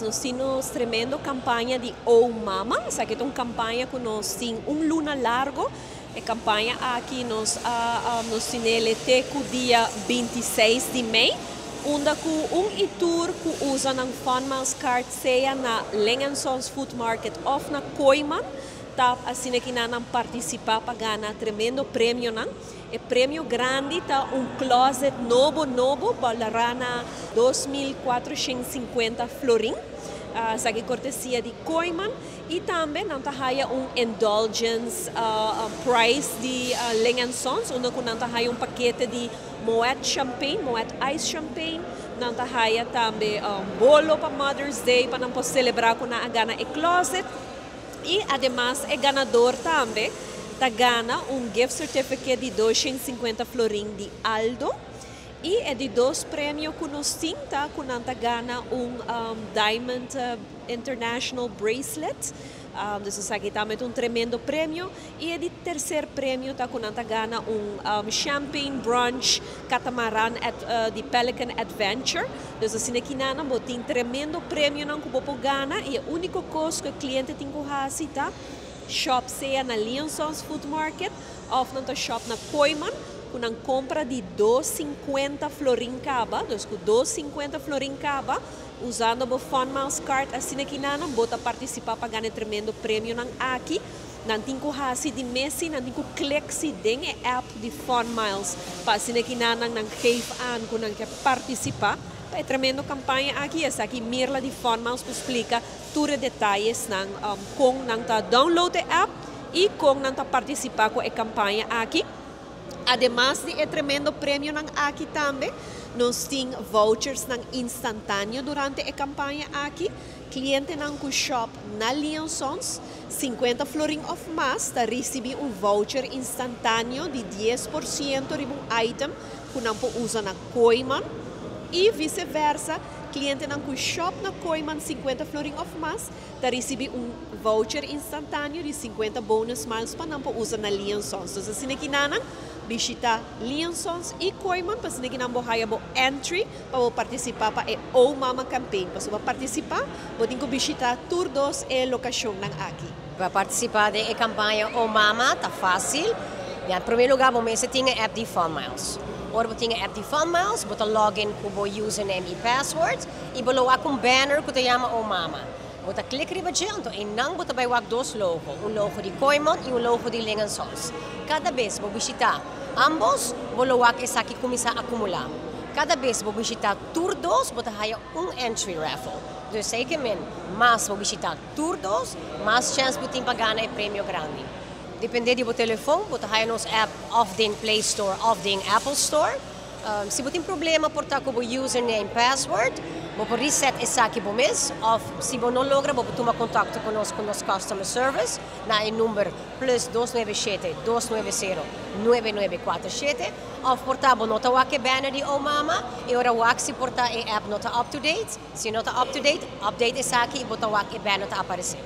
Nos tin nos tremendo campaña di Oh Mama. Esaki ta un campaña cu nos tin un luna largo. E campaña aki nos tin'e te cu dia 26 di mei, unda cu un y tur cu usa nan Fun Miles Card, sea na Ling Sons Food Market of na Kooyman, ta asina cu nan participa pa gana tremendo premio nan. E premio grandi ta un closet nobo nobo, balora na 2.450 florin. Esaki cortesia di Kooyman y tambe nan ta haya un indulgence prize di Ling Sons, unda cu nan ta haya un pakete di Moet Champagne, Moet Ice Champagne, nan ta haya tambe bolo pa Mother's Day pa nan por celebra cu nan a gana e closet y ademas e ganador tambe ta gana un gift certificate di 250 florin di Aldo. Y e di dos premio cu nos tin ta cu nan ta gana un Diamond International Bracelet. Dus esaki tambe un tremendo premio. Y e di tercer premio ta cu nan ta gana un Champagne Brunch Catamaran at the Pelican Adventure. Dus asina cu nan bo tin tremendo premio nan cu bo por gana y e unico cos cu e cliente tin cu haci ta shop sea na Ling Sons Food Market of nan ta shop na Kooyman cu nan compra di 250 florin caba, dus cu 250 florin caba, usando e Fun Miles Card, asina cu nan bo ta participa pa gana tremendo premio nan aki. Nan tin cu haci di mes, nan tin cu click si den e app di Fun Miles, pa asina cu nan geef aan cu nan kier participa. E tremendo campaña aki, esaki Mirla di Fun Miles ta splica tur e detaye nan con nan ta download e app y con nan ta participa cu e campaña aki. Ademas di e tremendo premio nan aki tambe, nos tin vouchers nan instantaneo durante e campaña aki. Cliente nan cu shop na Ling Sons, 50 florin of mas, ta ricibi un voucher instantaneo di 10% di un item cu nan por usa na Kooyman. Y vice-versa, cliente nan cu shop na Kooyman 50 florin of mas, ta ricibi un voucher instantaneo di 50 bonus miles pa nan por usa na Ling Sons. Anto, asina cu nan bishita Ling Sons y Kooyman, pa asina cu nan bo haya bo entry pa participa pa e O Mama Campaign. Pa participa, bo tin cu bishita tur dos e locacion nan aki. Pa participa den e campaña O Mama, ta facil. Na prome luga, bo mester tin e app di Fun Miles. Ora bo tin e app di Fun Miles, bo ta login cu bo username y password y bo lo wak un banner cu ta yama O Mama. Bo ta click riba dje, anto einan bo ta bay wak dos logo, un logo di Kooyman y un logo di Ling Sons. Cada bes bo bishita ambos, bo lo wak esaki cuminsa acumula. Cada bes bo bishita tur dos, bo ta haya un entry raffle. Dus zeker men, mas bo bishita tur dos, mas chance bo tin pa gana e premio grandi. Depende di bo telefon, bo ta haya nos app of den Play Store of den Apple Store. Si bo tin problema por ta cu bo username, password, bo por reset esaki bo mes, of si bo no logra, bo por tuma contacto cu nos customer service na e number +297 290 9947, of por ta bo no ta wak e banner di O Mama y ora wak si por ta e app no ta up to date. Si no ta up to date, update esaki y bo ta wak e banner ta aparece.